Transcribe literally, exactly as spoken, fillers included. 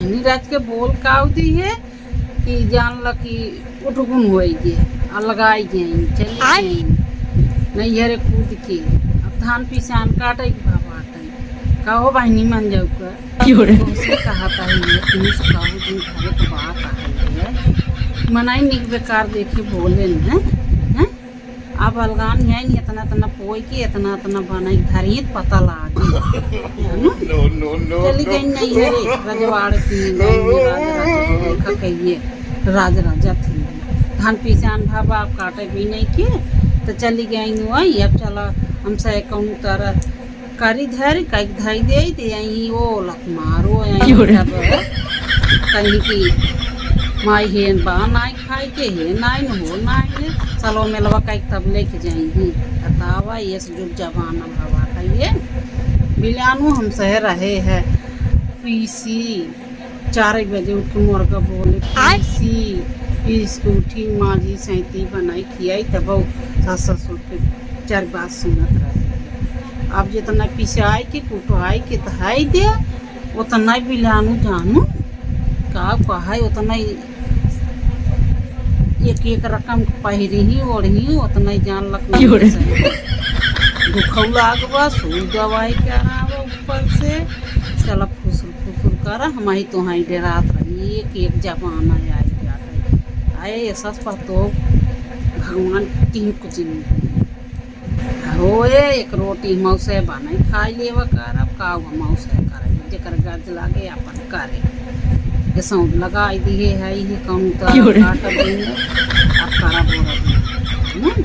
नीरज के बोल काव दिहे कि जान ल कि उठगुन होई गे, अलगाई जाई, चली आय। जाई नैहरे कूद के। अब धान पिसान काटे के भाव बाटे। कहो बहिनी मन जाऊ का। क्यों रे? तुमसे कहा था ये, तुमसे कहो दिन घरे के बात आ गई है। मनाई निक बेकार देखे बोले न, हैं? अब अलगान है नहीं, इतना इतना पोई के, इतना इतना बनाई धरी, पता लागे। है ना? No, no, no, चली no। गई नैहरे, रजवाड़ की, नहीं, राज राजा देखा कहिए, राज राजा थी। धान पिसान भाबा, अब काटे भी नहीं के, तो चली गई नु आई। अब चला, हमसे कौन तरह करी धरी, कई धई दे, ते यहीं वो लत मारो, यहीं क्यों रे? तब कहीं की माई हेन बा, नाई खाए के, हे नाई न हो, नाई ने, चलो मेलवा कई तब लेके जाई ही। बतावा, ये से जुग जमाना भवा का ये। बिलानु हम सह रहे हैं, पीसी, चार बजे उठ के मुर्गा बोले, आय। पीसी, पीस के उठी, माँ जी सैती बनाई, खियाई, तब सास ससुर के चार बात सुनत रहे। अब जितना पिसाई के, कुटाई के, धई दे, उतना बिलानु जानू, का कहाई, उतना ही एक एक रकम के पहिरी ही, ओढ़ी, उतना ही जान लग क्यों रे? दुखौ लागबा, सुई दवाई करावा ऊपर से, चला फुसुर फुसुर करा, हम ही तो हैं डेरात रही, एक एक जमाना आई जात है। आए ऐसा पर तो भगवान की कुछ नहीं। होए, एक रोटी मौसे बने खाई लेवा करब, का हुआ मौसे करे, जेकर गज लागे अपन करे। ये सौंप लगाई दिए है, ये कौन तो क्यों रे? काट देंगे, अब करब ओरब नहीं।